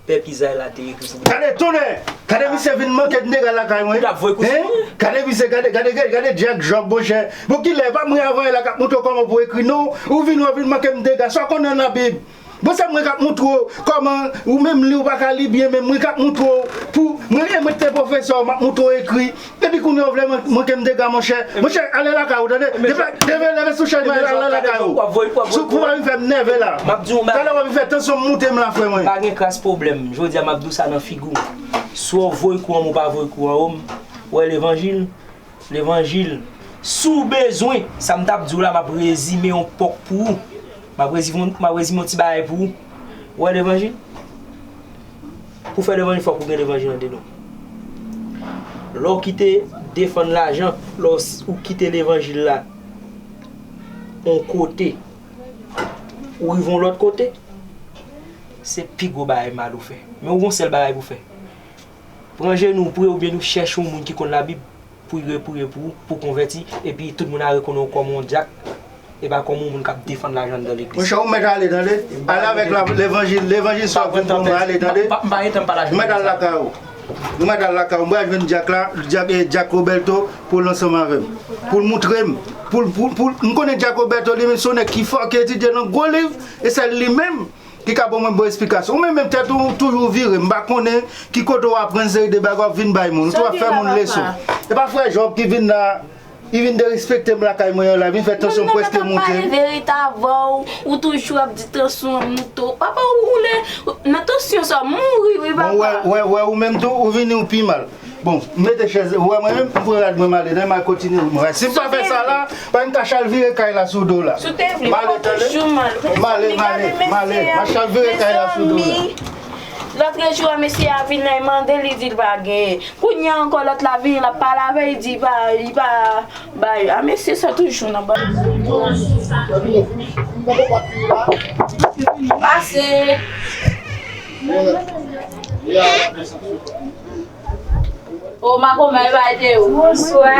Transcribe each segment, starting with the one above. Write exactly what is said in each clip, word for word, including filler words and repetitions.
Pè Pizay la te ekri sou. Gade tonnè! Gade misye vin manke m dega lakay mwen. Ou t ap voye kou sou mwen. Gade misye, gade, gade, gade, gade Jack Job, monchè. Bon, kilè, pa mwen avan la k ap montre w kòman pou ekri, non? Ou vin, ou vin manke m dega, sa w konnen nan Bib. Bon, se mwen k ap montre w kòman, ou menm li, ou pa ka li byen, men mwen k ap montre w, pou, mwen, e mwen te pwofesè w, m ap montre w ekri. Epi kounye a w vle man- manke m dega, monchè. Monchè, ale lakay ou, tande. Depi, depi leve sou chèz mwen, ale lakay ou. Sou kou w ap vin fè m nève la. M ap di w, talè w ap vin fè tansyon m monte m la, frè mwen. Pa gen kras pwoblèm. Jodi a, m ap di w sa nan figi w. Swa w voye kou an mwen, ou pa voye kou an mwen, ou wè levanjil, levanjil. Si w bezwen, sa m t ap di w la, m ap rezime yon pòk pou ou. M ap rezime, m ap rezime yon ti bagay pou ou. Ou wè levanjil? Pou fè levanjil, fòk ou gen levanjil anndan w. Lè w kite defann lajan, lè w s- ou kite levanjil la yon kote, ou rive yon lòt kote, se pi gwo bagay mal ou fè. Men ou gon sèl bagay pou fè. Pran jenou w, priye oubyen nou chèche yon moun ki konn Labib, priye, priye pou, pou konvèti, epi tout moun a rekonnen w kòm yon dyak, e pa kòm yon moun k ap defann lajan anndan legliz. Monchè, ou mèt ale, tande. Ale avèk la- levanjil, levanjil sa w ap vin pou mwen, ale, tande. M pa, m pa gen tan m pa lajan. Ou mèt al lakay ou. Ou mèt al lakay ou. M pral jwenn dyak la, dyak, eh, dyak Roberto pou l ansanm avè m. Pou l montre m. Pou l, pou, pou, m konnen dyak Roberto, li menm se yon nèg ki fò, ki etidye nan gwo liv, e se li menm ki ka ban mwen bon esplikasyon. Ou menm, menm tèt ou toujou vire. M pa konnen ki kote w aprann seri de bagay w ap vin bay moun. Ou tou ap fè moun leson. E pa frè Job ki vin la, li vin derespekte m lakay mwen an la, vin fè tansyon m prèske monte. Mwen menm m ap pale verite avè w, ou toujou ap di tansyon an monte. Papa, ou woule nan tansyon sa, mouri wi, papa. Bon, wè, wè, wè, ou menm tou, ou vini, ou pi mal. Bon, m mete chèz, ou wè mwen menm, m pran rad mwen m ale, non, m al kontinye wout mwen. Si m pa fè sa la, pa m ka chal vire kay la sou do la. Si w te vle, m ale, tande. M ale, m ale, m ale, m a chal vire kay la sou do la. Lòt jou a, mesye a vin la, li mande, li di l pa gen. Kounye a ankò, lòt la vini, l ap pale avè l, li di li pa, li pa bay. A, mesye sa toujou nan ba. Pase. O, makomè, e pa ede ou. Bonswa.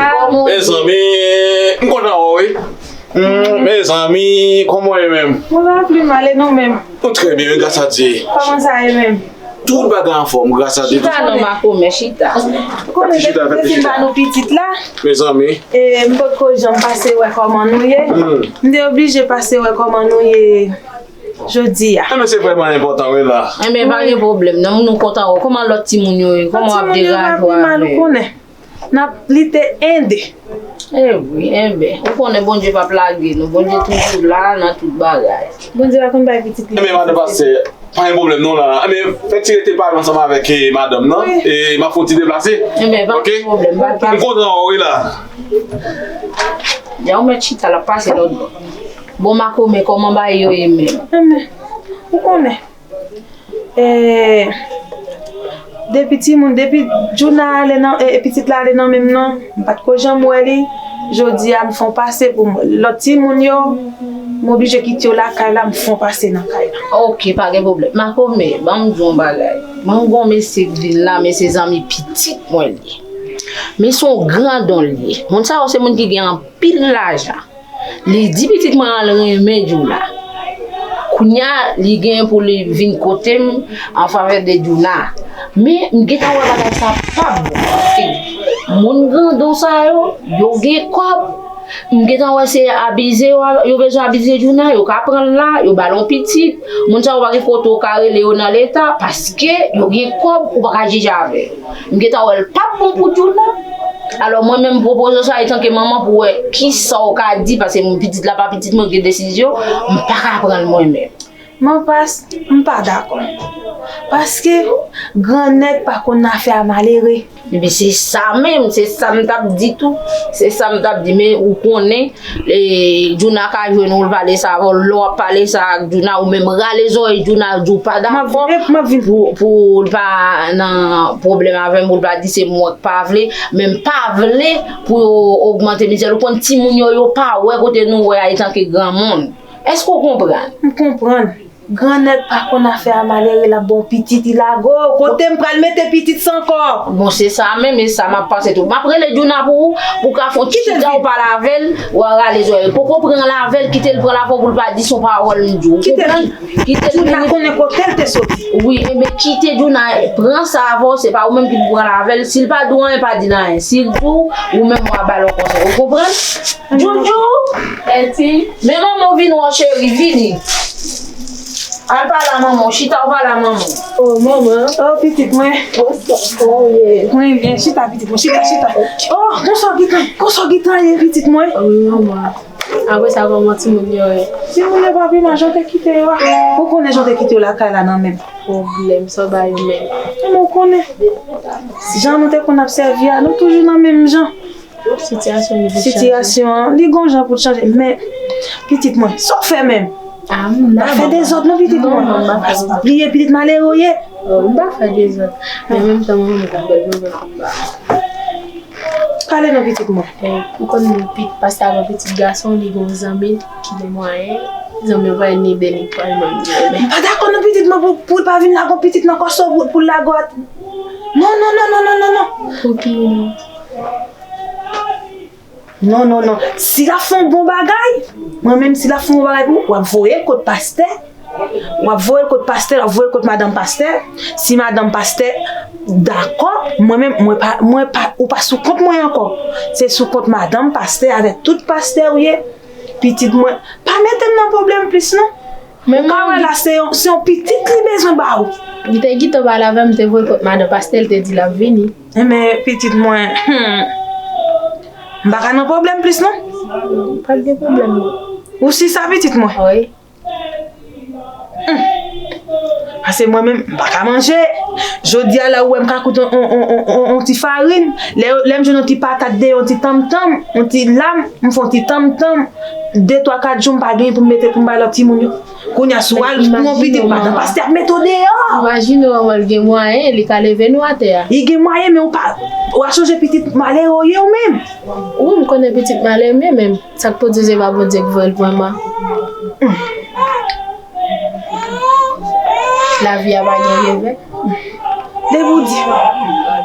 Mezanmi, m kontan wè w, wi. Hmm, mezanmi, kòman w ye menm? Mwen pa pli mal, e nou menm? Nou trè byen, wi, gras a Dye. Kòman sa ye menm? Tout bagay anfòm, gras a Dye. Chita non, makomè, chita. Ou konnen depi nou te fin ba nou pitit la, mezanmi, e, m potko janm pase wè kòman nou ye. Hmm. M te oblije pase wè kòman nou ye jodi a. Enben, se vrèman enpòtan, wi, la. Enben, pa gen pwoblèm, non, nou kontan wè w. Kòman lòt timoun yo ye? Kòman w ap degaje w avè yo? Lòt timoun yo pa pi mal, ou konnen. N ap lite ede. E wi, enben, ou konnen Bondye p ap lage nou. Bondye toujou la nan tout bagay. Bondye pa konn bay pitit li. Enben, madan pastè, pa gen pwoblèm non la. Enben, fè ti rete pale ansanm avèk, eh, madanm nan. Wi. E m ap fè yon ti deplase. Enben, pa gen pwoblèm, pa gen pwoblèm. M kontan wè w wi la. Jan ou mèt chita, l ap pase lòt bò. Bon, makomè, kòman bagay yo ye menm? Enben, ou konnen. E, depi timoun, depi Djouna ale nan, e, pitit la ale nan men m nan, m pa t ko janm wè li. Jodi a, m fè yon pase pou m wè l. Lòt timoun yo, m oblije kite yo lakay la, m fè yon pase nan kay la. Oke, pa gen pwoblèm. Makomè, ban m di w yon bagay. Mwen gen yon mesye k vin la, men se zanmi pitit mwen li ye. Men se yon grandon li ye. Moun sa yo se moun ki gen anpil lajan. Li di pitit mwen al renmen Djouna. Kounye a, li gen pou li vin kote m an favè de Djouna. Men, m gentan wè bagay sa p ap bon. Paske moun grandon sa yo, yo gen kòb. M gentan wè se abize yo, yo bezwen abize Djouna, yo ka pran l la, yo ba l yon pitit. Moun sa yo pa gen kote yo ka rele yo nan leta, paske yo gen kòb, ou pa ka jije avè yo. M gentan wè l p ap bon pou Djouna. Alò, mwen menm, m pwopoze w sa, etanke manman, pou wè kisa w ka di, paske m, pitit la pa pitit mwen, gen desizyon, m pa ka pran l mwen menm. Manpas, m pa dakò. Paske, gran nèg pa konn afè a malere. Ebyen, se sa menm, se sa m t ap di tou. Se sa m t ap di, men ou konnen, E, Djouna ka jwenn ou, l pale sa avè w, lè w ap pale sa ak Djouna, ou menm rale zòrèy Djouna, di w pa dakò pou, pou l pa nan pwoblèm avè m, pou l pa di se mwen k pa vle, men m pa vle pou yo ogmante mizè l. Ou konn timoun yo, yo pa wè kote nou wè a etanke granmoun. Èske w konprann? M konprann. Gran nèg pa konn afè a, malere l ap ba w pitit, li lage w. Kote m pral mete pitit sa ankò? Bon, se sa menm, e sa m ap panse tou. M ap rele Djouna pou ou, pou w ka fè yon ti chita, w pale avè l, w a rale zòrèy. Poko pran l avè l, kite l pran l avè w pou l pa di s on pawòl m di w. Ou konprann? Kite l. Djouna konnen kote l te soti. Wi, enben kite Djouna pran sa avè w, se pa ou menm ki pou pran l avè l. Si l pa di w anyen, pa di l anyen. Si l di w, ou menm w a ba l yon konsèy. Ou konprann? Djoudjou! Eti. Men manman w vin wè w, cheri, vini. Al pale a manman w, chita w pale a manman w. Oh, manman. Oh, pitit mwen. Bonswa, kòman w ye? Mwen byen, chita, pitit mwen, chita, chita. Oh, bonswa, Gitan, bonswa, Gitan, ye, pitit mwen. Wi, manman. Apre sa, kòman timoun yo ye? Timoun yo pa pi mal, jan w te kite yo a. Ou konnen jan w te kite yo lakay la nan men m. Pwoblèm, sa w ba yo menm? Ou konnen. Jan nou te konn ap sèvi a, nou toujou nan menm jan. Sitiyasyon an, li gon jan pou l chanje. Men, pitit mwen, sa w fè menm? Ah, m la, manman. Pa fè dezòd non, pitit mwen. Non, manman, pa fè dezòd. Bliye pitit malere w ye. Oh, m pa fè dezòd. Men menm tan, manman, m konn bèl nouvèl pou m ba. Pale non, pitit mwen. Eh, ou konn pit-, pastè a gen pitit gason, li gen yon zanmi ki gen mwayen. Zanmi an pa ni de ni twa, li menm li renmen. M pa dakò non, pitit mwen, pou, pou l pa vin lage yon pitit nan kò sa w, pou, pou l lage w at-, non, non, non. Pou ki rezon? Non, non, non. Si l ap fè yon bon bagay, mwen menm, si l ap fè yon bon bagay pou ou, w ap voye l kot pastè. W ap voye l kot pastè, w ap voye l kot madanm pastè. Si madanm pastè dakò, mwen menm, mwen pa, mwen pa, ou pa sou kont mwen ankò. Se sou kont madanm pastè avèk tout pastè ou ye. Pitit mwen, pa mete m nan pwoblèm plis non. Ou ka wè la, se yon, se yon pitit li bezwen ba ou. Li te gentan pale avè m, m te voye l kot madanm pastè, li te di l ap vini. Enben, pitit mwen, hmm, m pa ka nan pwoblèm plis non. Pa gen pwoblèm non. Ou si sa, pitit mwen? Wi. Hmm. Paske mwen menm, m pa ka manje. Jodi a la, ou wè m ka koute on, on, on, on, on, on ti farin. Lè, lè m jwenn on ti patat deyò, on ti tanmtanm, on ti lam, m fè on ti tanmtanm. De, twa, kat jou, m pa genyen pou m mete pou m bay lòt timoun yo. Kounye a, si w al pou yon pitit, madanm pastè ap mete w deyò. Imajine w, manman l gen mwayen, li ka leve nou atè a. Li gen mwayen, men ou pa, ou pa sonje pitit malere w ye ou menm. Wi, m konnen pitit malere m ye, men sa k pou di se pa Bondye k voye l pran m. Lavi a pa gen revè. Depi w di,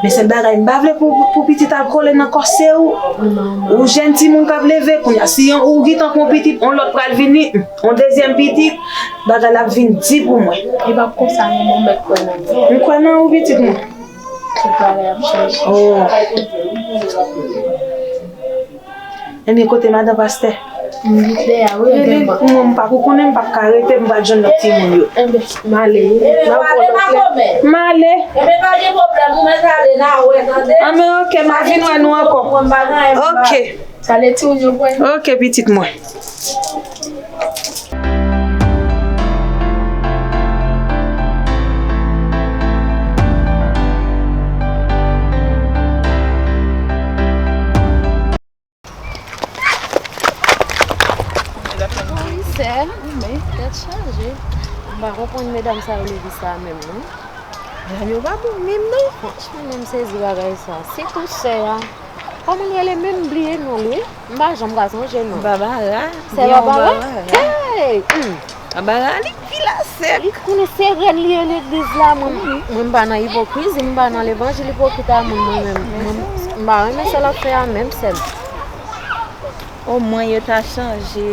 men sèl bagay m pa vle pou, pou pitit al kole nan kò se ou. Ou jèn timoun k ap leve, kounye a, si yon, ou gentan pran pitit, yon lòt pral vini, yon dezyèm pitit, bagay la ap vin di pou mwen. E p ap konsa non, manman, m mèt kwè nan ou. M kwè nan ou, pitit mwen. Tout bagay ap chanje. Oh. Ebyen, kote madan pastè? M vin dèyè a, wi, rele l pou mwen, m pa, ou konnen m p ap ka rete, m pral jwenn lòt timoun yo. Enben, m ale, wi. M ale, pa gen pwoblèm, ou mèt ale, n a wè, tande? Anben, oke, m a vin wè nou ankò. Oke. Salye timoun yo pou mwen. Oke, pitit mwen. Wi, sè m. Tèt chaje. M pa konprann medam sa yo legliz sa menm, non. Medam yo pa bon menm, non. Franchman, men m sezi bagay sa. Sitou sè a. Kòman l rele menm? M bliye non l, wi. M pa janm ka sonje non. Babara. Sè Babara? Hey! Hmm. Babara, li pi la sèk. Li konnen se rèn li ye legliz la. Mwen, mwen m pa nan ipokrizi, m pa nan levanjil ipokrit a moun, mwen menm. Mwen, m pa renmen sa l ap fè a menm, sè m. Omwen yo ta chanje.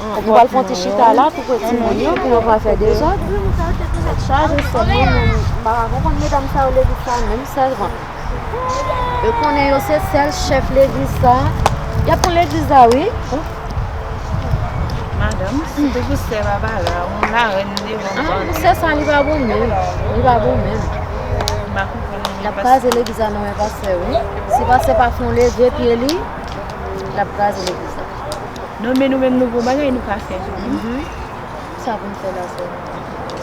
Ou pral fè yon ti chita la pou pran timoun yo, pou yo pa fè dezòd. Tèt chaje, sè m, mwen menm, m pa ka konprann medam sa yo legliz sa menm, sèlman. Yo konnen yo se sèl chèf legliz sa. Y ap pran legliz la, wi. Madanm, se toujou sè Babara, yon larèn devan bann. Sè sa, li pa bon menm. Li pa bon menm. M pa konprann. L ap kraze legliz la nan men pastè, wi. Si pastè pa fè yon leve pye li, l ap kraze legliz la. Non, men nou menm, nou gon bagay nou ka fè tou, wi. Sa pou n fè la, sè?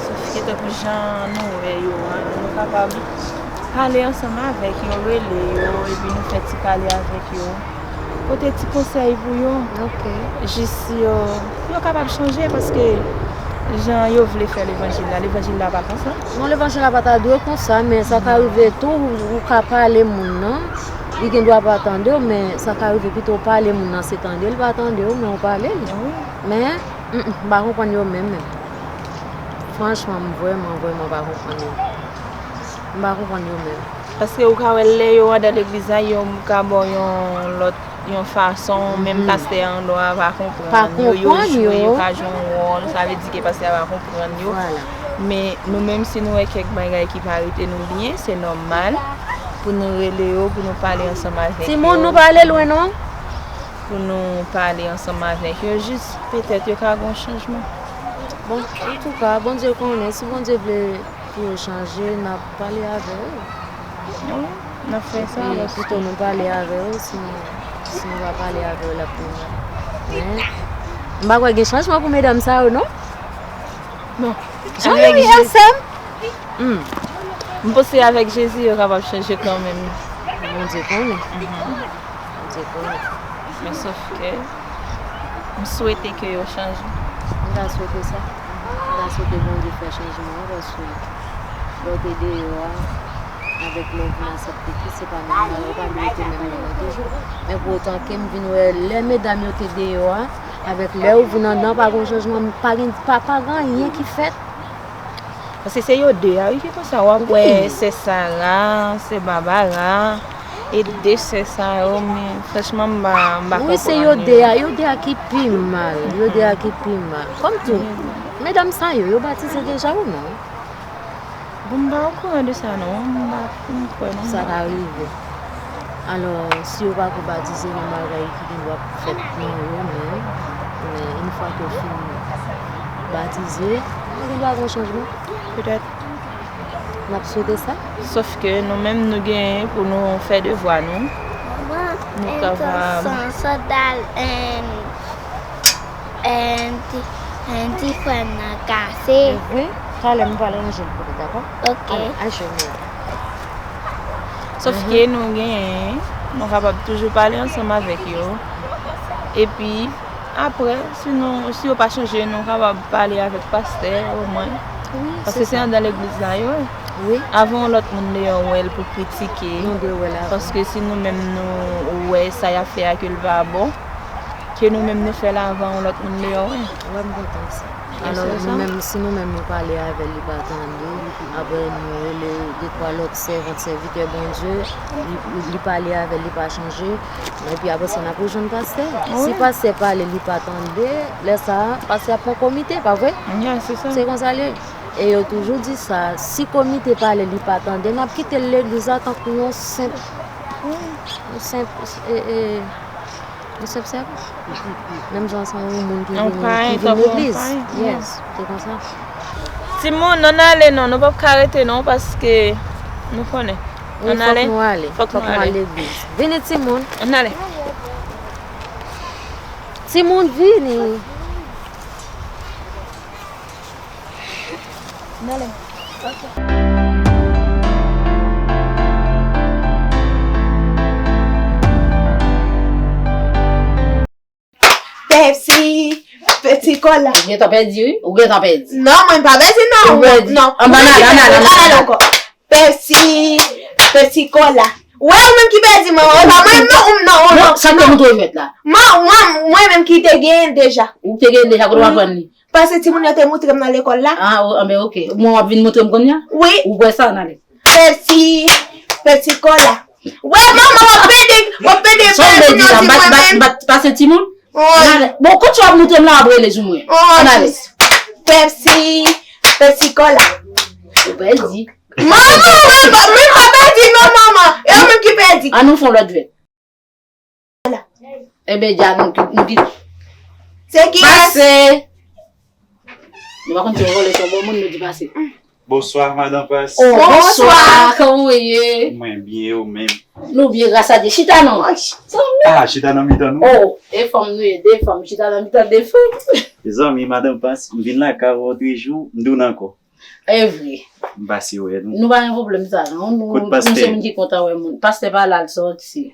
Sòf ke tankou jan nou wè yo a, nou kapab pale ansanm avèk yo, rele yo, epi nou fè ti pale avèk yo. Pote ti konsèy pou yo. Ok. Jis yo, yo kapab chanje, paske jan yo vle fè levanjil la, levanjil la pa konsa. Non, levanjil la pa ta dwe konsa, men sa ka rive tou, ou, ou ka pale moun nan, li gen dwa pa tande w, men sa ka rive pito w pale moun nan, se tande l pa tande w, men w pale l. Wi. Men, mm, mm, m pa konprann yo menm, menm. Franchman, m vrèman, vrèman pa konprann yo. M pa konprann yo menm. Paske ou ka wè lè yo andan legliz la, yo ka ba w yon lòt, yon fason, menm pastè a andwa a pa konprann yo, yo jwe, yo ka jwe yon wòl, sa vle di ke pastè a pa konprann yo. Men nou menm, si nou wè kèk bagay ki pa rete nou byen, se nòmal pou nou rele yo, pou nou pale ansanm avèk yo. Timoun, nou pa ale lwen non. Pou nou pale ansanm avèk yo, jis petèt yo ka gen yon chanjman. Bon, antouka, Bondye konnen, si Bondye vle pou yo chanje, n ap pale avè yo. Wi, n ap fè sa. Epi, pito nou pale avè yo, si nou, si nou pa pale avè yo, l ap pi mal. Men, m pa kwè gen chanjman pou medam sa yo, non? Bon, Jan Louis, sè m. Hmm. M panse avèk Jezi, yo kapab chanje kanmenm. Bondye konnen. Bondye konnen. Men sòf ke m swete ke yo chanje. M ta swete sa. M ta swete Bondye fè chanjman an, paske lè w te deyò a, avèk lè w vin asepte Kris, se pa menm bagay, ou pa dwe rete menm moun nan toujou. Men pou otan ke m vin wè lè medam yo te deyò a, avèk lè ou vin anndan, pa gen chanjman, pa gen, pa, pa gen anyen ki fèt. Paske se yo de a, wi, ki konsa. W ap wè sè Sara, sè Babara, e de sè sa yo, men franchman, m pa, m pa konprann yo. Wi, se yo de a, yo de a ki pi mal, yo de a ki pi mal. Kòm tou, medam sa yo, yo batize deja ou non? Bon, m pa okouran de sa non, m pa, m kwè non. Sa ka rive. Alò, si yo pa ko batize, gen bagay ki gen dwa fèt nan yo menm. Men, yon fwa ke w fin batize, gen dwa gen chanjman. Petèt. N ap swete sa. Sòf ke nou menm, nou genyen pou nou fè devwa nou. Manman, nou kapab. Sandal, and, and, and ti frè m nan kase. Evre, talè m pral ranje l pou li, dakò? Ok. Ale, al jwenn li. Sòf ke nou genyen, nou kapab toujou pale ansanm avèk yo. Epi, apre, si nou, si yo pa chanje, nou kapab pale avèk pastè, omwen. Wi, se sa. Paske se anndan legliz la yo ye. Wi. Avan yon lòt moun deyò wè l pou kritike. Nou dwe wè l avan. Paske si nou menm nou wè sa y ap fè a ke l pa bon, ke nou menm nou fè l avan yon lòt moun deyò wè. Wè m kontan sa. Alò, nou menm, si nou menm nou pale avè l, li pa tande, apre nou rele de twa lòt sèvant, sèvitè Bondye, li, li, li pale avè l, li pa chanje, epi apre sa, n ap rejwenn pastè. Si pastè pale, li pa tande, lè sa a, pastè ap pran komite, pa vre? Se konsa l ye. E yo toujou di sa, si komite pale, li pa tande, n ap kite legliz la tankou yon senp, yon senp, e, e, Yon senp sèvant. Menm jan se yon moun ki vin, ki vin legliz. Yes, se konsa. Timoun, ann ale non, nou p ap ka rete non, paske nou konnen. Ann ale. Wi, fòk nou ale. Fòk nou al legliz. Vini, timoun. Ann ale. Timoun, vini. Ann ale. Pepsi, Pepsi Cola. Ou gentan pèdi, wi. Ou gentan pèdi. Non, mwen pa pèdi, non. Ou pèdi. Non. Ann ale, ann ale, ann ale ankò. Pepsi, Pepsi Cola. Wè, ou menm ki pèdi, manman. E pa mwen, non, ou, non, ou, non. Non, sa te moutre mèt la. Mwen, mwen, mwen menm ki te genyen deja. Ou te genyen deja, kote w aprann li? Paske timoun yo te moutre m nan lekòl la. Ah, o, anben, ok. Mwen w ap vin moutre m kounye a? Wi. Ou bwè sa, ann ale. Pepsi, Pepsi Cola. Wè, manman, w ap pede, w ap pede bèl moun yo di mwen menm. Bat, bat, pase timoun? Ann ale. Bon, kote w ap moutre m la, w ap rele sou mwen. Ann ale. Pepsi, Pepsi Cola. Ou pèdi. Manman, mwen pa, mwen pa pèdi non, manman. E ou menm ki pèdi. Ann nou fè yon lòt jwèt. Enben, dja nou, nou ki. Se kiyès? Pase! Nou pa konn si yon vòlè, si yon bon moun, nou di pase. Bonswa, madan Pas. Oh, bonswa! Kòman w ye? Mwen byen, e ou menm? Nou byen, gras a Dye. Chita non. Ah, chita nan mitan nou. Oh, e fanm nou ye, de fanm. Chita nan mitan de fanm. Mezanmi, madan Pas, m vin lakay ou otrejou, m di w nan ankò. E vre. M pase wè nou. Nou pa gen pwoblèm sa non. Nou, nou se moun ki kontan wè moun. Pastè pa la, l sòti.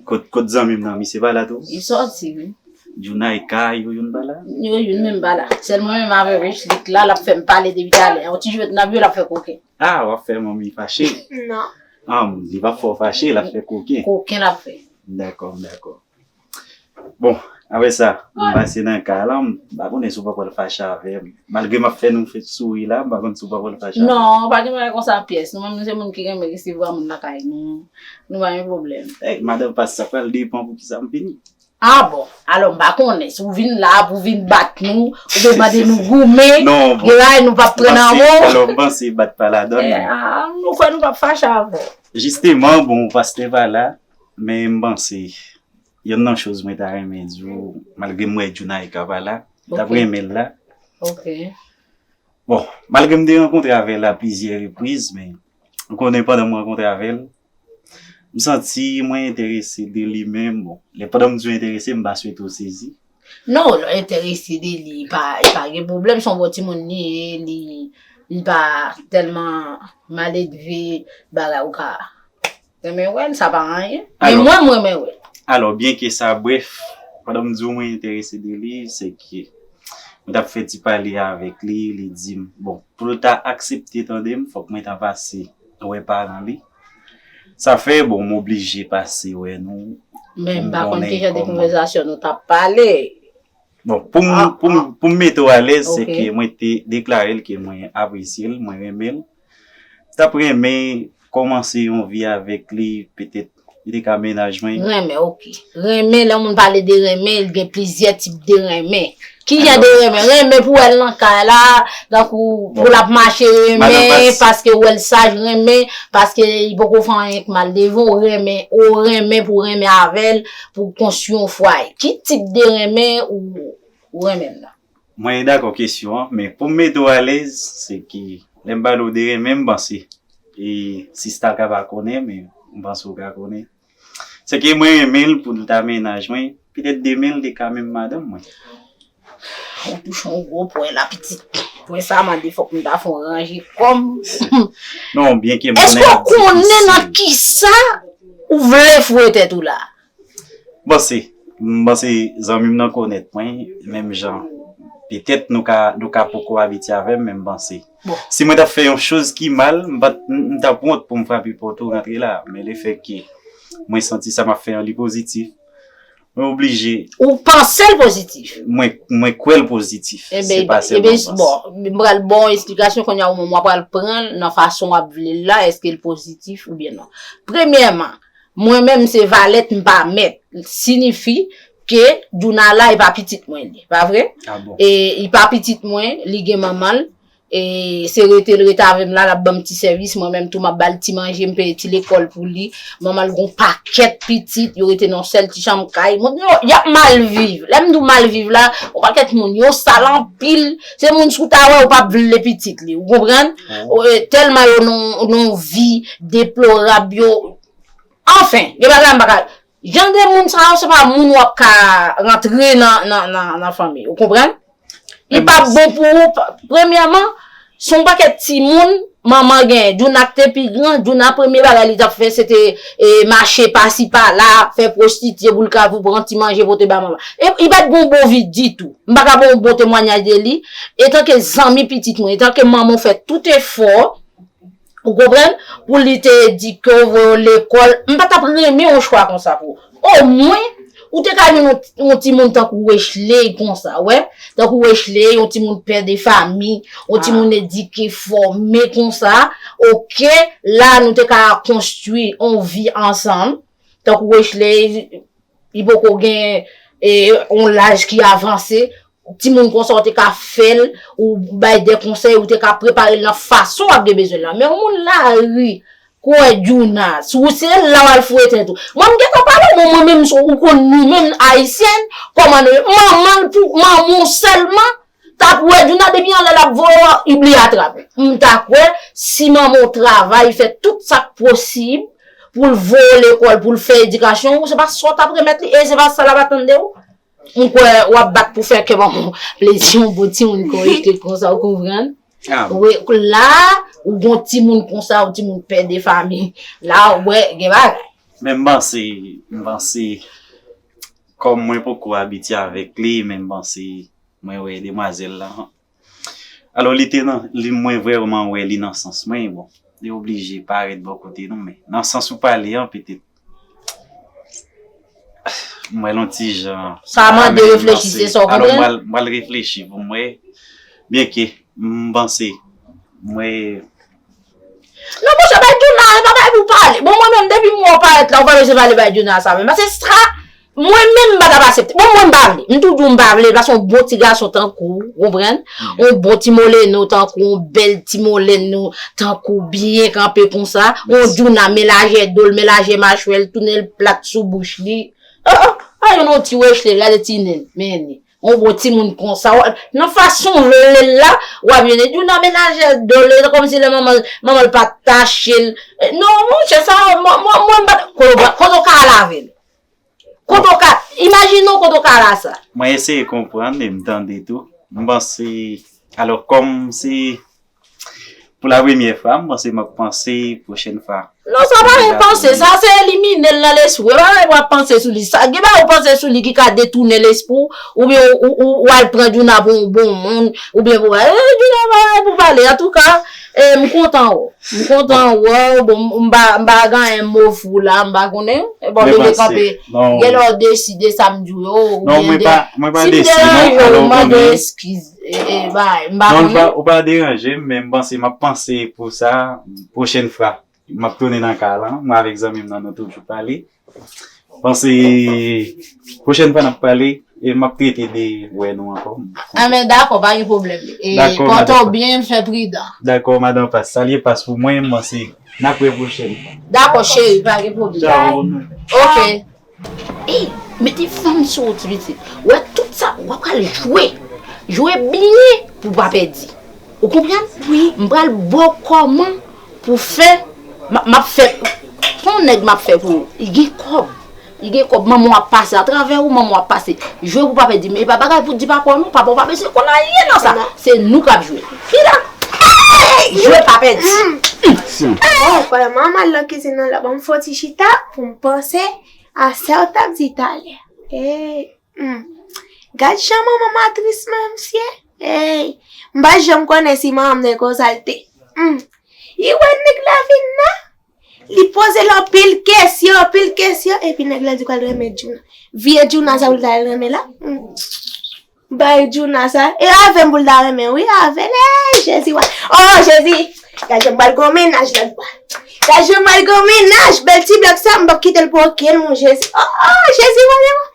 Kot, kot zanmi m nan, misye pa la tou? Li sòti, wi. Djounayka, yo youn pa la? Yo youn menm pa la. Sèl mwen menm avè Rich, li k la, l ap fè m pale depi talè. Yon ti jwèt n ap jwe, l ap fè koken. Ah, w ap fè manmi fache? Non. Ah, li p ap fè w fache, l ap fè koken. Koken l ap fè. Dakò, m dakò. Bon, Apre sa, m pase nan kay la, m pa konnen si w pa pral fache avè m. Malgre m ap fè nou fè souri la, m pa konn si w pa pral fache avè m. Non, pa gen bagay konsa pyès. Nou menm, nou se moun ki renmen resevwa moun lakay nou. Nou pa gen pwoblèm. Ey, madanm Pas, sa pral depann pou ki sa m vini. Ah bon? Alò, m pa konnen. Si w vin la pou w vin bat nou, oubyen mande nou goumen, non, bon, gen bagay nou p ap pran nan men w. Alò, m panse bat pa ladan. Eh, ah, nou kwè nou p ap fache avè w. Jisteman, bon, pastè pa la, men m panse, yonn nan choz mwen ta renmen di w, malgre m wè Djouna e ka pa la, m t ap renmen l la. Ok. Bon, malgre m te rankontre avè l a plizyè repriz, men ou konnen pandan m rankontre avè l, m santi mwen enterese de li, men bon, lè pandan m di w enterese, m pa swete w sezi. Non, lè w enterese de li, pa, pa gen pwoblèm, se yon bon timoun li ye, li, li pa tèlman maledve, bagay ou ka renmen wè l, sa pa anyen. Men mwen, m renmen wè l. Alò, byenke sa brèf, pandan m di w mwen enterese de li, se ke mwen t ap fè ti pale avèk li, li di m, bon, pou l ta aksepte tande m, fòk mwen ta pase wè paran li. Sa fè, bon, m oblije pase wè nou. Men m pa konn ki jan de konvèsasyon nou t ap pale. Bon, pou m, pou m, pou m mete w alèz, se ke mwen te deklare l ke mwen apresye l, mwen renmen l. M t ap renmen kòmanse yon vi avèk li, petèt li te ka mennaj mwen. Renmen, ok. Renmen, lè moun pale de renmen, li gen plizyè tip de renmen. Ki jan de renmen? Renmen pou wè l nan kay la, tankou pou l ap mache renmen, paske wè l saj renmen, paske li poko fè anyen k mal devan w, renmen, ou renmen pou renmen avè l, pou konstwi yon fwaye. Ki tip de renmen ou, ou renmen l la? Mwen dakò kesyon an, men pou m mete w alèz, se ke lè m pale w de renmen, m panse, e sista ka pa konnen, men m panse w ka konnen. Se ke mwen renmen l pou l ta mennaj mwen, petèt demen l te ka menm madanm mwen. Ou touche yon gwo pwen la, pitit. Pwen sa mande fòk m ta fè yon ranje kò m. Non, byenke m konnen. Èske w konnen nan kisa ou vle foure tèt ou la? M panse, m panse zanmi m nan konèt mwen, menm jan. Petèt nou ka, nou ka poko abitye avè m, men m panse. Bon. Si mwen t ap fè yon choz ki mal, m pa t, m, m t ap wont pou m frape pòt ou rantre la. Men lefètke mwen santi sa m ap fè an li pozitif, mwen oblije. Ou panse l pozitif? Mwen, mwen kwè l pozitif. Se pa sèlman m panse. Bon, m pral ba w yon esplikasyon kounye a, ou menm w pral pran l nan fason w ap vle l la, èske l pozitif oubyen non. Premyèman, mwen menm se valèt, m pa mèt. Siyifi ke Djouna la, e pa pitit mwen li, pa vre? Ah bon? E li pa pitit mwen, li gen manman l. E se rete l rete avè m la, l ap ban m ti sèvis, mwen menm tou m ap ba l ti manje, m peye ti lekòl pou li. Manman l gon pakèt pitit, yo rete nan sèl ti chanm kay. Moun yo, y ap mal viv. Lè m di w mal viv la, yon pakèt moun, yo sal anpil. Se moun si w ta wè, ou p ap vle pitit li, ou konprann? Oh. Tèlman yo nan, nan vi deplorab, yo, anfen, gen bagay m pa ka, jan de moun sa yo, se pa moun w ap ka rantre nan, nan, nan, nan fanmi, ou konprann? Li p ap bon pou ou, pa, premyèman, se yon pakèt timoun, manman genyen. Djouna k te pi gran, Djouna premye bagay li t ap fè, se te, e, mache pasi pala, fè pwostitye pou l ka pou pran ti manje pote ba manman. E, li pa t gen yon bon vi ditou. M pa ka ba w yon bon temwayaj de li. Etanke zanmi pitit mwen, etanke manman w fè tout efò, ou konprann? Pou li te edike w, voye w lekòl, m pa t ap renmen yon chwa konsa pou ou. Omwen, ou te ka jwenn yon, yon timoun tankou Wechley konsa, wè? Tankou Wechley, yon timoun pè de fami, yon timoun edike, fòme konsa. Oke, la nou te ka konstwi yon vi ansanm. Tankou Wechley, li poko gen, e, yon laj ki avanse. Timoun konsa, ou te ka fè l, ou bay de konsèy, ou te ka prepare l nan fason w ap gen bezwen l la. Men yon moun lari, kwè Djouna, si w se la w al foure tèt ou. Mwen, m gentan pale w, bon, mwen menm, ou konn nou menm, Ayisyèn, kòman nou ye? Manman l pou, manman w sèlman, t ap wè Djouna depi anlè l ap voye w, li bliye atrape. M ta kwè, si manman w travay, fè tout sa k posib, pou l voye w lekòl, pou l fè edikasyon w, se pa sa w t ap remèt li, e se pa sa l ap atann de ou. M kwè w ap bat pou fè kè manman w plezi, yon bon timoun korèk konsa, ou konprann? Ah. Wi, la, ou gon timoun konsa, yon timoun pè de fami. La, ou wè, gen bagay. Men m panse, m panse, kòm mwen poko abitye avèk li, men m panse, mwen wè demwazèl la. Alò, li te nan, li, mwen vrèman wè li nan sans mwen, bon, li oblije parèt bò kote nou, men nan sans ou pale an, petèt, m wè l yon ti jan. Sa mande reflechi, se sa w konprann? Alò, m pral, m pral reflechi pou m wè. Byenke, m panse, m wè. Non, monchè, bay Djouna, e pa bay pou pale. Bon, mwen menm, depi m wè w parèt la, ou pa bezwen pale bay Djouna sa menm. Paske sa, mwen menm, m pa t ap aksepte. Bon, mwen, m pa vle. M tou di w m pa vle, paske yon bon ti gason tankou w, ou konprann? Yon bon ti moleno tankou w, yon bèl ti moleno tankou w, byen kanpe konsa. Yon Djouna, men lajè do l, men lajè machwè l, tounen l plat sou bouch li. Oh, oh, a, yon ti Wesley, gade ti nen l, men li. Yon bon timoun konsa, w-, nan fason l rele l la, w ap jwenn Djouna men lajè do l, kòmsi lè manman l, manman l pa t tache l. Non, monchè, sa, mwen, mwen, mwen, m pa t, kote w, kote w ka al avè l? Kote w ka, imajine w kote w ka al a sa. Mwen eseye konprann e m tande tou. M panse, alò, kòm se pou la premyè fwa, m panse m ap panse pwochèn fwa. Non, sa pa yon panse, sa se elimine l nan lespri w. E pa w ap panse sou li. Sa, gen bagay ou panse sou li ki ka detounen lespri w, oubyen ou, ou, ou, ou al pran Djouna pou yon bon moun, oubyen pou, eh, Djouna pa pou pale. Antouka, eh, m kontan wè w. M kontan wè w. Bon, m pa, m pa gen anyen mo fou la, m pa konnen. E bon, men m vle kanpe. Gen lè w deside sa m di w yo, oubyen de, si m deranje w, m mande eskiz. E, e, bay, m pa konnen. Non, ou pa, ou pa deranje m, men m panse, m ap panse pou sa, pwochèn fwa. M ap tounen nan ka lan, mwen avèk zanmi m nan, nou toujou pale. Panse, pwochèn fwa n ap pale, e m ap trete de wè nou ankò. Anben, dakò, pa gen pwoblèm. E pòte w byen, fè pridan. Dakò, madan Pas. Salye Pas pou mwen, m panse, n ap wè pwochèn fwa. Dakò, cheri, pa gen pwoblèm. Tchao. Ok. Ey, mete fanm sou ou, ti pitit. Wè tout sa, w ap pral jwe. Jwe byen pou w pa pèdi. Ou konprann? Wi. M pral ba w kòman pou fè, m, m ap fè, se yon nèg m ap fè pou ou. Li gen kòb. Li gen kòb, manman w ap pase. Atravè ou, manman w ap pase. Jwe pou w pa pèdi. Men e pa bagay pou di papa w non. Papa w pa bezwen konn anyen nan sa. Se nou k ap jwe. Fina. Ey! Jwe pa pèdi. Oh, pandan manman al nan kizin nan la, ban m fè yon ti chita pou m panse a sa w t ap di talè. Ey, hmm. Gad jan manman m atris, mesye. Ey, m pa janm konnen si manman m te konsa l te. Hmm. Li wè nèg la vin nan. Li poze l anpil kesyon, anpil kesyon. Epi nèg la di w al renmen Djouna. Vye Djouna sa pou l ta al renmen la. Hmm. Bay Djouna sa. E avè m pou l ta renmen, wi, avè l. Ey, Jezi, wa. Oh, Jezi. Gad jan m pral gon mennaj la. Gad jan m pral gon mennaj. Bèl ti blòk sa, m p ap kite l pou okenn moun, Jezi. Oh, oh, Jezi, wa, wa.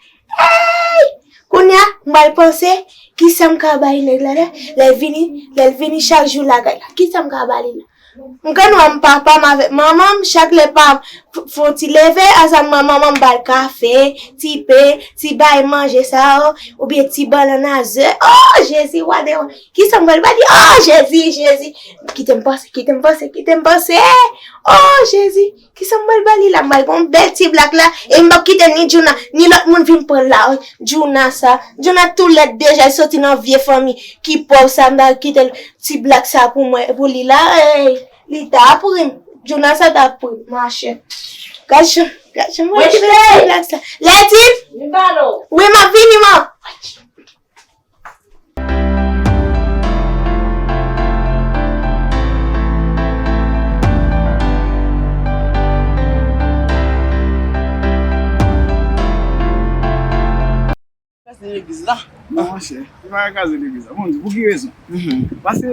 Ey! Kounye a, m pral panse, kisa m ka bay nèg la, lè, lè l vini, lè l vini chak jou lakay la. Kisa m ka ba li la? M konn wè m papa m avèk manman m, chak lè pa m f-, fè yon ti leve, ansanm manman m ba l kafe, ti pen, ti bay manje sa yo, oubyen ti bannann a ze. Oh, Jezi, wa de wa. Kisa m pral ba li? Oh, Jezi, Jezi. Kite m panse, kite m panse, kite m panse. Oh, Jezi. Kisa m pral ba li la? M pral pran yon bèl ti blòk la. E m p ap kite ni Djouna, ni lòt moun vin pran l la. Djouna sa. Djouna tou lèd deja, li soti nan vye fanmi ki pòv sa. M pral kite l ti blòk sa pou mwen, pou li la. Ey, li ta pri m. Djouna sa ta pri m, machè. Gad jan, gad jan mwen kite l ti blòk sa. Lètine? Wi, m ap vini, man. Kraze legliz la. Non, monchè, li pa ka kraze legliz la. Bon, pou ki rezon? Paske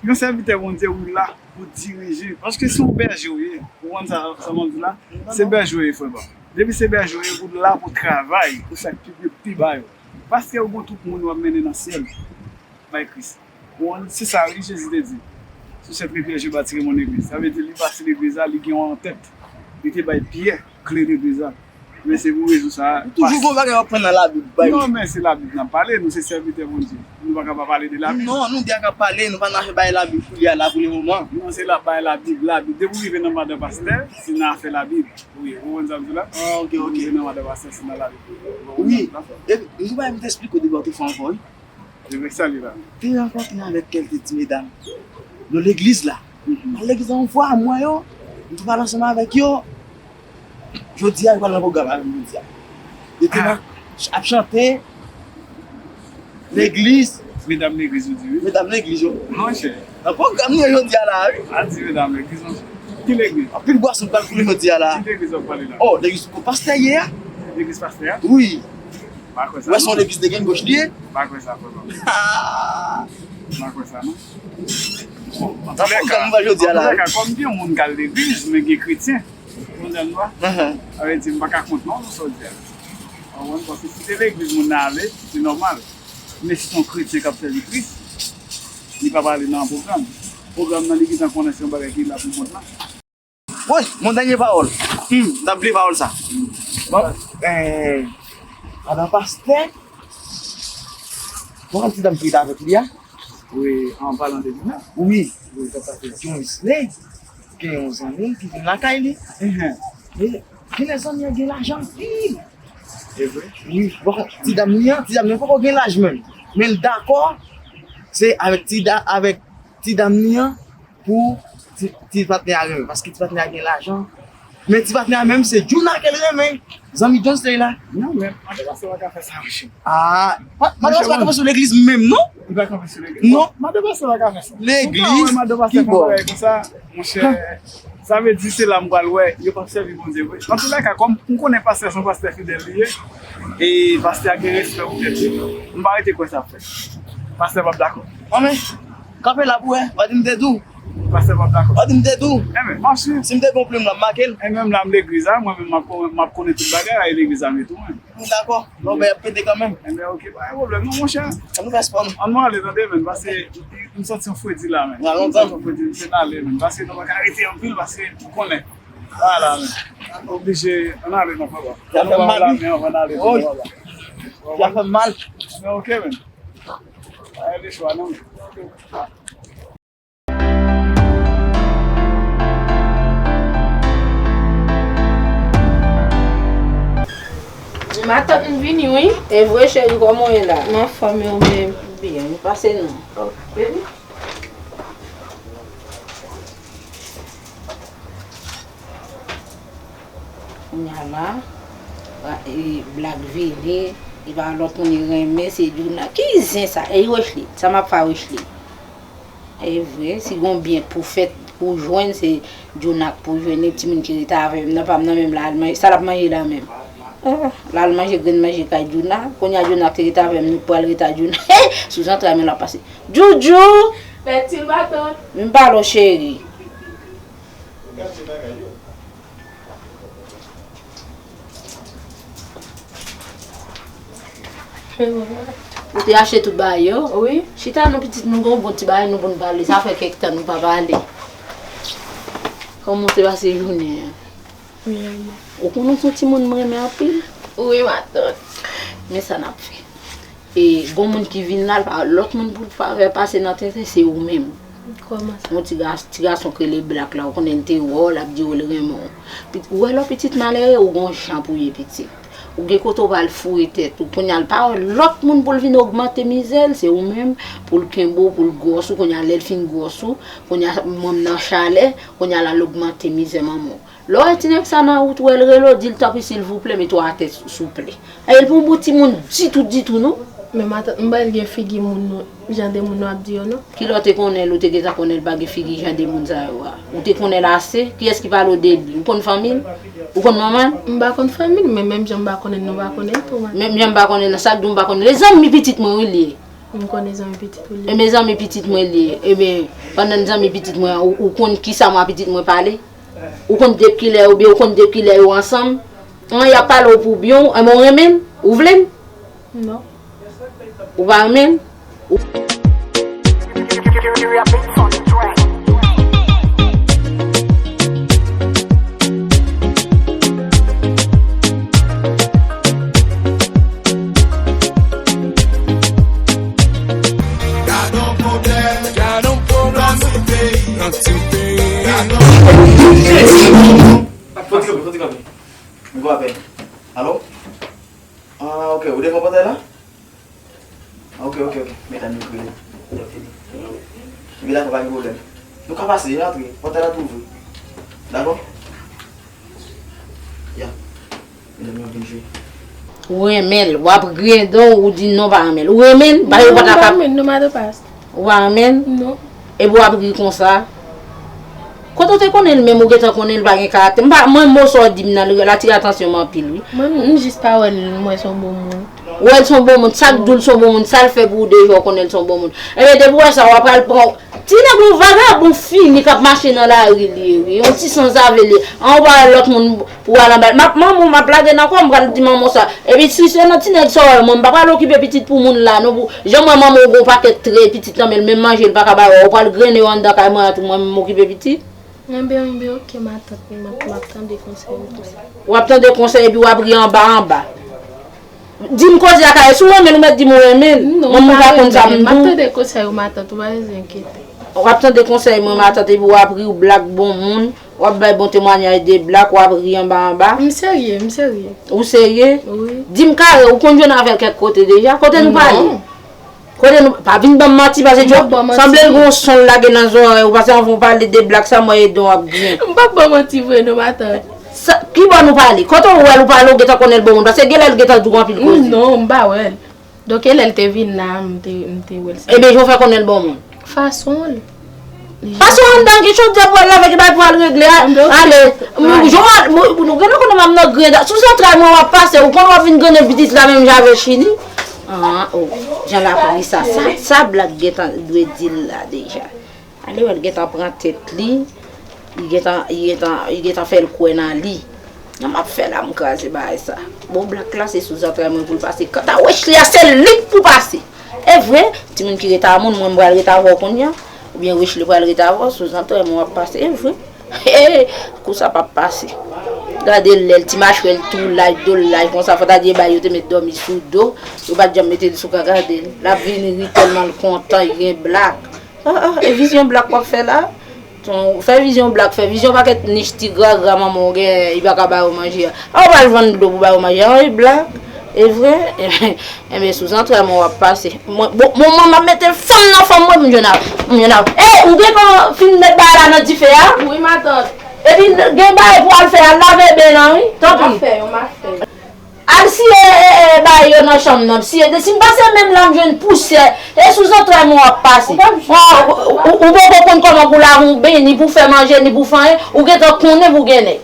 yon sèvitè Bondye, ou la pou dirije. Paske se yon bèje ou ye. Ou konn sa, sa mwen di la? Se bèje ou ye, frè pa m. Depi se bèje ou ye, ou la pou travay, pou fè pi, pi, pi ba yo. Paske ou gon twoup moun w ap mennen nan syèl bay Kris. Ou konprann? Se sa wi Jezi te di. Sous être éclairé, je bâtirai mon église. Sa vle di li bati legliz la, li gen yon antèt. Li te bay Pyè kle legliz la. Men se pou rezon sa a. Toujou gon bagay w ap pran nan Labib bay. Non, men se Labib n ap pale, nou se sèvitè Bondye. Nou pa ka pa pale de Labib. Non, nou deja ka pale, nou pa nan afè bay Labib koulye a la pou le moman. Non, se la bay Labib, Labib. Depi w rive nan madan pastè, se nan afè Labib. Wi, ou konn sa m di la? Ah, ok, ok. Depi w rive nan madan pastè, se nan Labib. Wi. E, nou pa m te eksplike w de bò te fè ankò, wi. Te rankontre avèk kèlke ti medam nan legliz la. Nan legliz la, yon fwa, m wè yo, m tou pale ansanm avèk yo. Jodi a, yo pral nan pwogram avè m jodi a. Yo te nan, ap chante legliz. Medam legliz, ou di wi. Medam legliz, yo. Monchè. Nan pwogram nou ye jodi a la, wi. A di medam legliz, monchè. Ki legliz? Anpil bwason pral koule jodi a la. Ki legliz w ap pale la? Oh, legliz kote pastè ye a. Legliz pastè a? Wi. M pa kwè sa, non. Ou wè se yon legliz de grenn goch li ye? M pa kwè sa, frè pa m. M pa kwè sa, non. Bon, antoulèka, antoulèka, kòm gen moun k al legliz, men gen kretyen, ou konprann mwen? Sa vle di, m pa ka kont non, sa w di a. Ou konprann? Paske si se legliz moun nan ale, se nòmal. Men si se yon kretyen k ap sèvi Kris, li p ap ale nan pwogram. Pwogram nan, li gentan konnen se yon bagay ki la pou mond lan. Woy, mon dènye pawòl. Hmm, m t ap bliye pawòl sa. Bon, eh, adan pastè, bon, ti dam ki rete avèk li a. Wi, an palan de Djouna. Wi. Wi, sa pase. Jones Ley, gen yon zanmi ki vin lakay li. Mhm. Men, genlè zanmi an gen lajan anpil. E vre? Wi, bon, ti dam li an, ti dam li an poko gen laj menm. Men l dakò, se avèk ti da-, avèk ti dam li an, pou ti, ti patnè a renmen, paske ti patnè a gen lajan. Men ti patnè a menm se Djouna ke l renmen. Zanmi Jones Ley la. Non, men madan pastè pa ka fè sa, monchè. Ah, ma-, madan pastè pa kanpe sou legliz menm, non? Li pa kanpe sou legliz. Non. Madan pastè pa ka fè sa. Legliz, ou ka wè madan pastè fè yon bagay konsa, monchè. Sa vle di se la m pral wè, yo p ap sèvi Bondye vre. Antoulèka, kòm m konnen pastè se yon pastè fidèl li ye, e pastè a gen respè pou tèt li, m pa rete kwè sa ap fèt. Pastè p ap dakò. Anben, kanpe la pou wè, w a di m te di w. Pastè p ap dakò. W a di m te di w. Enben, m ap swiv. Si m te gen yon plim la, m make l. E menm la, m legliz la, mwen menm m ap, m ap konnen tout bagay la, e legliz la m ye tou, menm. M dakò. Bon, men y ap pete kanmenm. Enben, oke, pa gen pwoblèm, non, monchè. Ann nou fè spò, non. Ann nou ale, tande, menm, paske m santi yon fredi la, menm. Nan lontan. M santi yon fredi, m ale, menm, paske nou pa ka rete anpil, paske ou konnen. Vwala, menm. Oblije, ann ale, non, papa. Sa fè m mal, wi. Ann ale, non, papa. Sa fè m mal. Men, oke, menm. Pa gen lechwa, non. Matant, m vini, wi. E vre, cheri, kòman w ye la? M anfòm, e ou menm? Byen, nou pase non. Baby. Kounye a la, e, Black vini, e pa lòt moun li renmen, se Djouna. Ki zen sa? E Wesley, sa m ap fè a Wesley? E vre, si gon byen pou fèt, pou jwenn, se Djouna k pou jwenn, e timoun ki rete avè m nan, pa m nan menm la, al manje, sa l ap manje la menm? Ah, l al manje grenn manje kay Djouna, kounye a Djouna k te rete avè m, nou pral rete a Djouna. Sou zantray mwen l ap pase. Djoudjou! Pèdi l, matant. M pale w, cheri. Ou te achte tout bagay yo? Wi. Chita non pitit, nou gon bon ti bagay nou pou n pale. Sa fè kèk tan nou pa pale. Kòman w te pase jounen an? Wi, wi. Ou konnen w se yon timoun m renmen anpil? Wi, matant. Men sa n ap fè. E gon moun ki vin la, l pa lòt moun pou l pa fè pase nan tenten, se ou menm. Kòman sa? Yon ti gas-, ti gason k rele Black la, ou konnen l te wè w, l ap di w l renmen w. Pit-, ou wè lè w pitit malere, ou gon jan pou w ye pitit. Ou gen kote w pral foure tèt ou. Kounye a l pa wè lòt moun pou l vin ogmante mizè l, se ou menm, pou l kenbe w, pou l gwòs ou, kounye a lè l fin gwòs ou, kounye a manm nan chalè, kounye a l al ogmante mizè manman w. Lè w wè ti nèg sa nan wout, ou wè l rele w, di l tanpri silvouplè, mete w atè sou-, souple. E l pa yon bon timoun ditou, ditou, non. Men matant, m pa wè l gen figi moun nou, jan de moun nou ap di yo, non. Kilè w te konnen l, ou te gentan konnen l pa gen figi jan de moun sa yo a? Ou te konnen l ase? Kiyès ki pale w de li? Ou konn fanmi l? Ou konn manman l? M pa konn fanmi l, men menm jan m pa konnen l, nou pa konnen l tou, matant. Menm jan m pa konnen l, sa k di w m pa konnen l? E zanmi pitit mwen, wi, li ye. M konnen zanmi pitit ou li ye. Ebyen, zanmi pitit mwen li ye. Ebyen, pandan zanmi pitit mwen an, ou, ou konn kisa mwen ak pitit mwen pale? Ou konn depi kilè, oubyen ou konn depi kilè yo ansanm? An, y ap pale w pou byen w, enben w renmen l? Ou vle l? Non. Ou pa renmen l? Ou Gade yon pwoblèm, gade yon pwoblèm nan ti peyi, nan ti peyi. Gade yon pwoblèm. Fò ti kanpe, fò ti kanpe. M gon apèl. Alo? Ah, ok, ou devan pòtay la? Ah, ok, ok, ok. Medam yo k rele. Yo fini. Epi la, pa gen pwoblèm. Nou ka pase, antre. Pòtay la tou ouvri. Dakò? Ya. Medam yo ap vin jwe. Ou renmen l, w ap griyen dan w, ou di non, pa renmen l. Ou renmen l? Ba yo pòt la. Non, m pa renmen l, non, matant. Ou pa renmen l? Non. Epi w ap ri konsa? Kote w te konnen l menm, ou gentan konnen l pa gen karaktè. M pa, mwen, mo sa w di m nan, l atire atansyon m anpil, wi. Mwen, m jis pa wè l, m wè se yon bon moun. Ou wè l se yon bon moun, sa k di w l se yon bon moun, sa l fè pou ou deja, w konnen l se yon bon moun. Ebyen, depi w wè sa, w ap pral pran. Ti nèg yon vagabon fini k ap mache nan lari li ye, wi. Yon ti sanzave li ye. An, ou pa wè lòt moun pou al anba l. M ap manman w, m ap lage nan kò w, m pral di manman w sa. Epi si se nan ti nèg sa w wè mwen, m pa pral okipe pitit pou moun la, non, pou jan mwen manman w gen yon pakèt tre pitit nan men l, menm manje l pa ka ba yo, ou pral grennen yo anndan kay mwen an tou, mwen menm m okipe pitit. Enben, enben, oke, matant, m ap, m ap tande konsèy ou tou. W ap tande konsèy epi w ap ri anba anba. Di m koze a kare, si w renmen l, ou mèt di m ou renmen l. Non, mwen, m pa konn sa m di w. M ap tande konsèy ou, matant, ou pa bezwen enkyete. W ap tande konsèy mwen, matant, epi w ap ri, w blak bon moun, w ap bay bon temwanyaj de blak, w ap ri anba anba. M serye, m serye. Ou serye? Wi. Di m kare, ou konn jwenn avè l kèk kote deja? Kote nou pale? Non. Kote nou, pa vin ban m manti, pase Djòb sanble l gen yon son l lage nan zòrèy ou, pase anvan w pale de blak sa, mwen ede w ap byen. M p ap ban manti vre non, matant. Sa, ki bò nou pale? Kote w wè l ou pale, ou gentan konnen l bon moun, pase gen lè l gentan di w anpil koze. Non, m pa wè l. Donk, e lè l te vin la, m te, m te wè l sa. Ebyen, jan w fè konnen l bon moun? Fason l. Pase w anndan, gen chodyè pou al lave, gen bagay pou al regle a. Ale, m, jan w al, m, nou genlè konnen m ap nan grenn, sou zantray mwen w ap pase, ou konn w ap vin grennen pitit la menm jan avè chini. An, o, jan l ap ri sa, sa, sa blak gentan dwe di l la deja. Ale wè l gentan pran tèt li, li gentan, li gentan, li gentan fè l kwè nan li. Nan m ap fè la, m kraze bagay sa. Bon, blak la, se sou zantray mwen pou l pase. Kanta Wechli a, se li k pou pase. E vre, timoun ki rete a moun, mwen m pral rete avè w kounye a. Oubyen Wechli pral rete avè w, sou zantray mwen w ap pase. E vre. Kou sa p ap pase. Gade l, lè l ti machwè l tou laj, do l laj konsa, fò ta di e bagay yo te met dòmi sou do. Yo pa t janm mete l sou ka, gade l. L ap vin ri tèlman l kontan, li gen blak. Ah, ah, e vizyon blak w ap fè la? Ton, fè vizyon blak, fè vizyon pakèt nich ti gragra manman w gen, li pa ka ba yo manje a. A, ou pral vann dlo pou ba yo manje a, wi, blak. E vre? Enben, sou zantray mwen w ap pase. Mwen, bon, bon, mwen, m ap mete fanm nan fanm mwen pou m jwenn a, pou m jwenn a. Ey, ou gentan fin met bagay la nan dife a? Wi, matant. Epi, gen bagay pou al fè, al lave ben nan, wi. Tanpri. M ap fè yo, m ap fè yo. Al siye, e, e, e, bagay yo nan chanm nan. Siye, si m pase menm la, m jwenn pousyè. E sou zantray mwen w ap pase. Ou p ap jwenn. Ou, ou, ou poko konn kòman pou lave yon ben, ni pou fè manje, ni pou fè anyen. Ou gentan konnen pou gen nèg.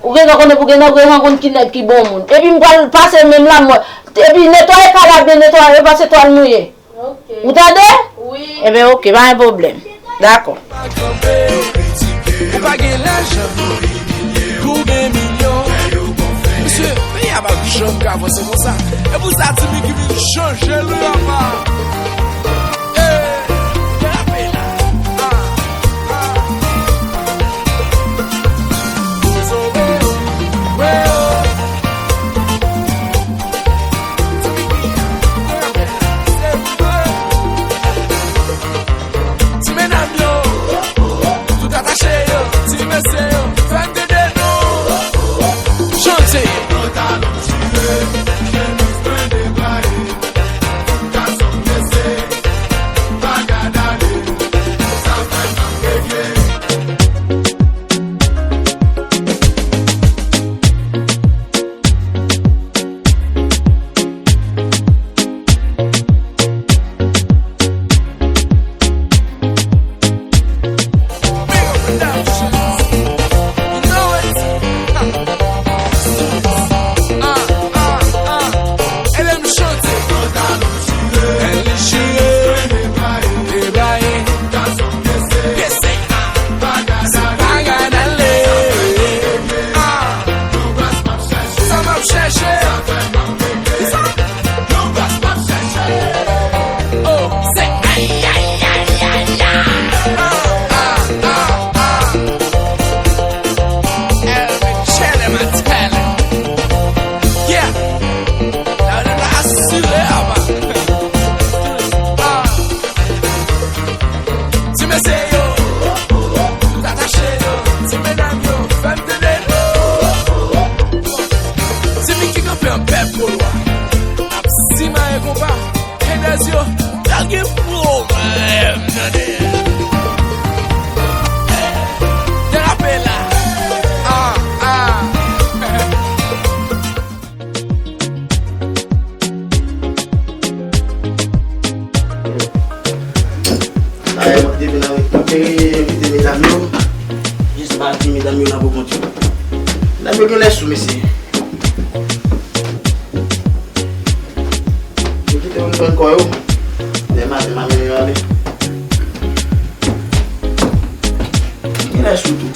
Ou gentan konnen pou gen nèg, ou gentan konn ki nèg ki bon moun. Epi m pral pase menm la, mwen. Epi netwaye kay la, byen netwaye, pase twal mouye. Ou tande? Wi. Enben, oke, pa gen pwoblèm. Dakò. Ou pa gen lajan pou gen milyon. Mesye, peyi a p ap janm ka avanse konsa. E pou sa, Timi ki vin chanje l, wi, papa. Ey, derape la. Ah, ah. Ti medam yo, tout atache yo, ti mesye yo, fè m tande nou. Chante. Sa m ap chèche. Kisa? Yon gras m ap chèche. Oh, se ay, ay, ay, ay, ay. Ah, ah, ah, ah. Elvin Chele Matele. Yeah. La, la, la, asire, apa. Ah. Ti mesye yo, tout atache yo, ti medam yo, fè m tande nou. Timi ki kanpe an bèl kolwa, ap simaye konpa, haters yo, pa gen pwoblèm, tande. Derape la, ah, ah. Ay, mwen te vin avèk mwen te envite medam yo. Yo nan pou kont yo. Nèg yo genlè sou, mesye. Yo kite moun pran kò yo. Lè maten, m a mennen yo ale. Genlè sou tou.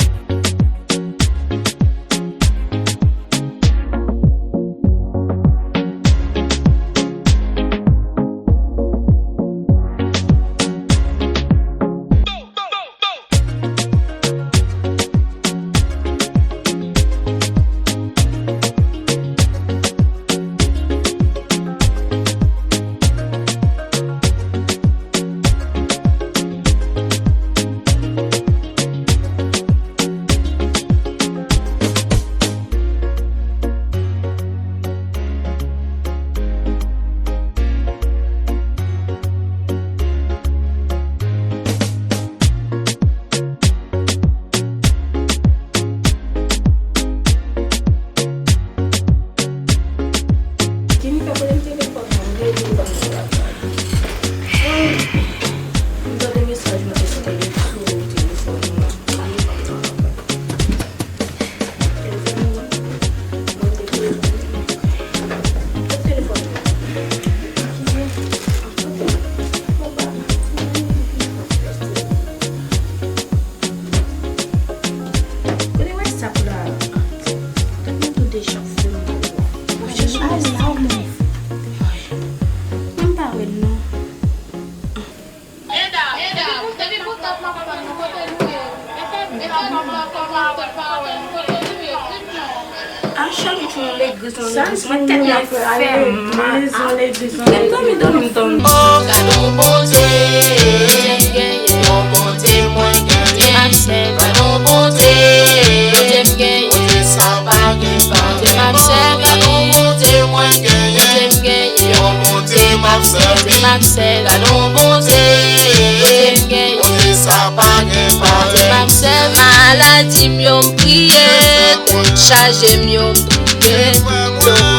Jennifer, kote m telefòn mwen? M te di l ban m telefòn mwen. M tande mesaj mwen te sou tele-, sou telefòn mwen. Mezanmi, mwen te telefòn mwen. Kote telefòn mwen? Kote? Mwen pa. Kote WhatsApp la? Gad mwen tou deja fè m. Mwen chèche WhatsApp. Mwen pa wè l non. Medam, medam, depi bout tan m ap tann nou, kote nou ye? Medam, nou pa kòmante pa wè nou, kote nou ye? Di m non. A chak jou yon legliz, yon legliz. Mwen tèt mwen fè mal. Legliz, yon legliz, yon legliz. Mezanmi, dòmi m dòmi. Oh, gad yon Bondye, yon Bondye mwen genyen. Gad yon Bondye, Bondye m genyen. Bondye sa pa gen parèy. Gad yon Bondye mwen genyen. Bondye m genyen. Yon Bondye m ap sèvi. Gad yon Bondye, Bondye m genyen. Bondye sa pa gen parèy. Maladi m yo m priye, tèt chaje m yo m priye.